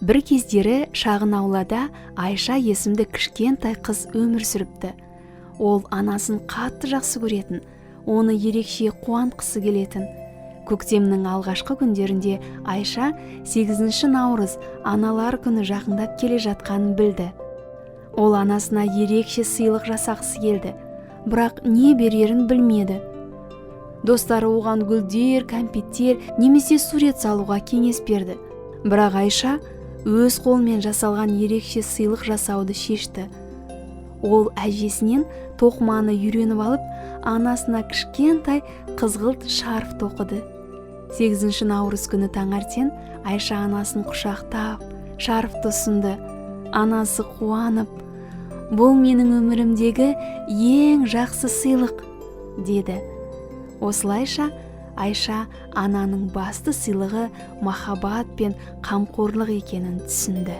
Бір кездері шағын аулада Айша есімді кішкентай қыз өмір сүріпті. Ол анасын қатты жақсы көретін, оны ерекше қуантқысы келетін. Көктемнің алғашқы күндерінде Айша 8 наурыз, аналар күні жақындап келе жатқанын білді. Ол анасына ерекше сыйлық жасағысы келді, бірақ не берерін білмеді. Достары оған гүлдер, кәмпиттер немесе сурет салуға кеңес берді. Бірақ Айша өз қолымен жасалған ерекше сыйлық жасауды шешті. Ол әжесінен тоқыманы үйреніп алып, анасына кішкентай қызғылт шарф тоқыды. 8 наурыз күні таңертең Айша анасын құшақтап, шарфты ұсынды. Анасы қуанып: «Бұл менің өмірімдегі ең жақсы сыйлық», – деді. Осылайша Айша ананың басты сыйлығы махаббат пен қамқорлық екенін түсінді.